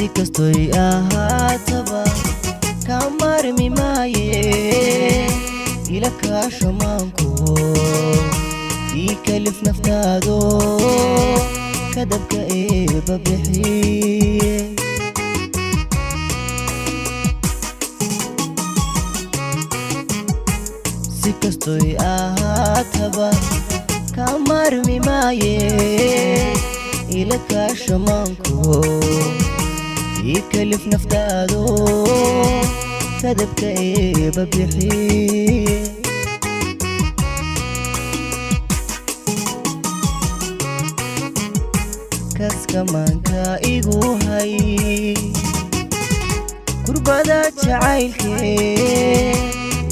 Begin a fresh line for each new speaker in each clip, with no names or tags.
Si kastoy ahaataba ka maarmi maaye, ila kaasho maanko, ii kalif naftaado, kadabka eeba bixiye. Si kastoy ahaataba ka maarmi maaye, ila kaasho maanko, ii kalif naftaado, kadabka eeba bixiye. Kaska maanka igu hay, kurbada jacaylkee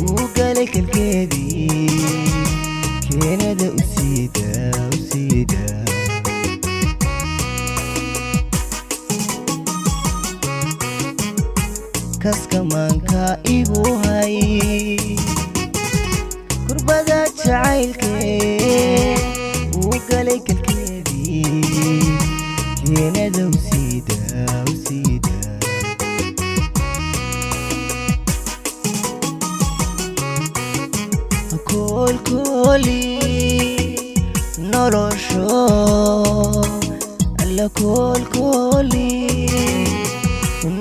uu galay kalkeedii, keenada u siida, u siida. Kaska maanka igu hay, kurbada jacaylkee uu galay kalkeedii, keenada u siida, u siida. Koolkooli nolosho, alla koolkooli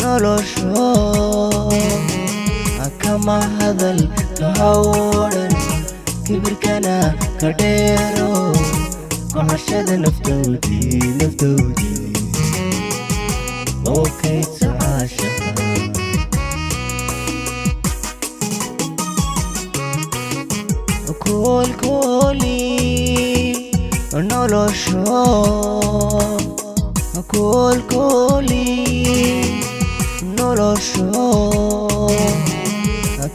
nolosho, kama hadal kahawdhan, kibirkana ka dheero, goxoshada naftoodii, naftoodii oo kaydso caashaqa. Koolkooli nolosho, koolkooli nolosho,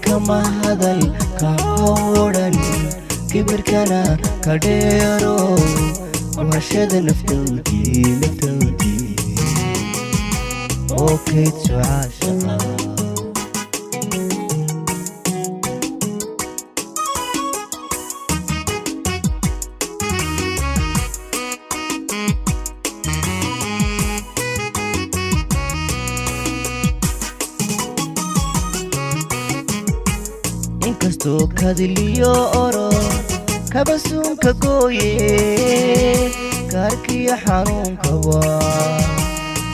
kama hadal kahawdhan, kibirkana ka dheero, goxoshada naftoodii, naftoodii oo kaydso caashaqa. Inkastoo kadiliyo oro kabasuunka gooye, kaarkiyo xanuunkaba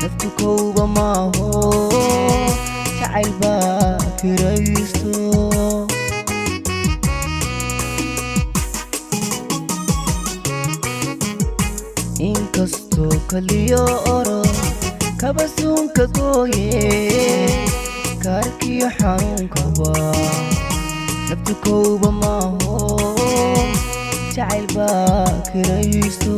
naftu kowba maaho, jacayl baa kiraysto. Inkastoo kaliyo oro kabasuunka gooye, kaarkiyo xanuunkaba naftu kowba maaho, jacayl baa kiraysto.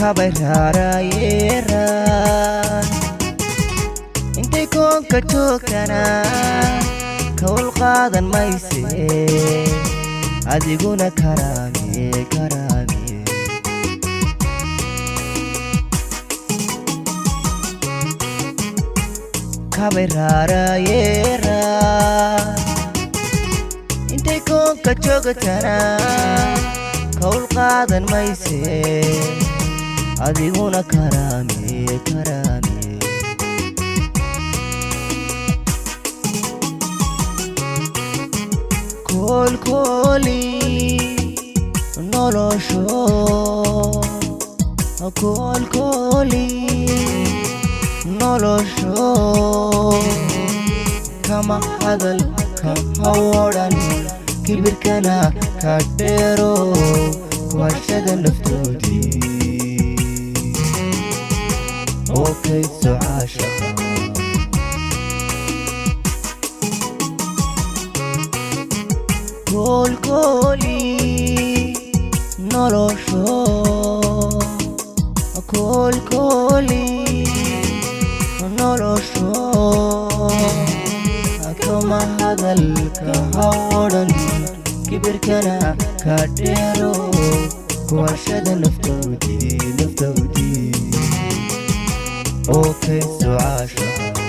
Kabay raarayeera intay koonka joogtana, kawl qaadan mayse, adiguna karaame, karaame. Kabay raarayeera intay koonka joogtana, kawl qaadan mayse, adiguna karaame, karaame. Koolkooli nolosho, koolkooli nolosho, kama hadal ka hawodhan, kibirkana ka dheero, kuhashada naftoodii oo kaydso caashaqa. Koolkooli nolosho, koolkooli nolosho, kama hadalka hawodhan, kibirkana ka dheero, kuhashada naftoodii, naftoodii oo kaydso caashaqa.